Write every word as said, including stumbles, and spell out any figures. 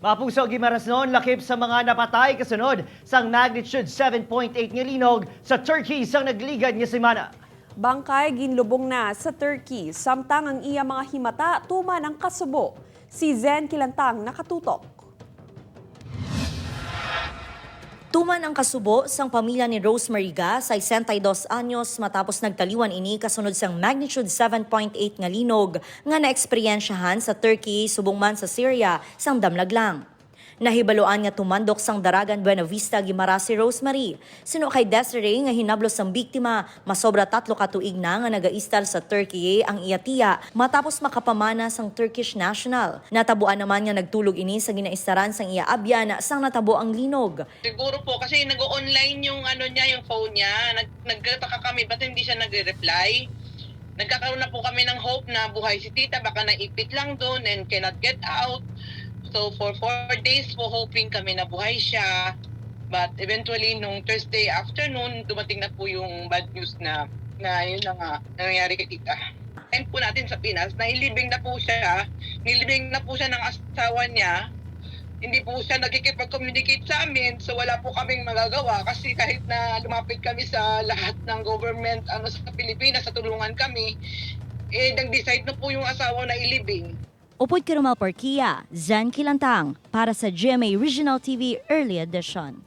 Mapuso, Guimaras, noon lakip sa mga napatay kasunod sang magnitude seven point eight nga linog sa Turkey sang nagligad nga semana. Bangkay ginlubong na sa Turkey, samtang ang iya mga himata tuman ang kasubo. Si Zen Kilantang nakatutok. Tuman ang kasubo sang pamilya ni Rosemary Ga, sesenta y dos anyos, matapos nagtaliwan ini kasunod sang magnitude seven point eight nga linog nga naeksperyensyahan sa Turkey subong man sa Syria sang damlag lang. Nahibaluan nga tumandok sang Daragan Buenavista, Guimaras si Rosemary. Suno kay Desiree nga hinablos sang biktima, masobra tatlo ka tuig na nga nagaistar sa Turkey ang iya tiya matapos makapamana sang Turkish national. Natabuan naman nga nagtulog ini sa ginaistaran sang iya abyan sang natabo ang linog. Siguro po kasi nag-online yung ano niya, yung phone niya. Nag nagtataka kami ba't hindi siya nagre-reply. Nagkakaroon na po kami ng hope na buhay si tita, baka naipit lang doon and cannot get out. So for four days po hoping kami na buhay siya. But eventually nung Thursday afternoon, dumating na po yung bad news na na yun na nga nangyari kay tita. Time po natin sa Pinas, nailibing na po siya. Nilibing na po siya ng asawa niya. Hindi po siya nakikipag-communicate sa amin, so wala po kaming magagawa kasi kahit na lumapit kami sa lahat ng government ano sa Pilipinas, sa tulungan kami, eh nag-decide na po yung asawa na ilibing. Upod kay Romel Porquia, Zen Kilantang, para sa G M A Regional T V Early Edition.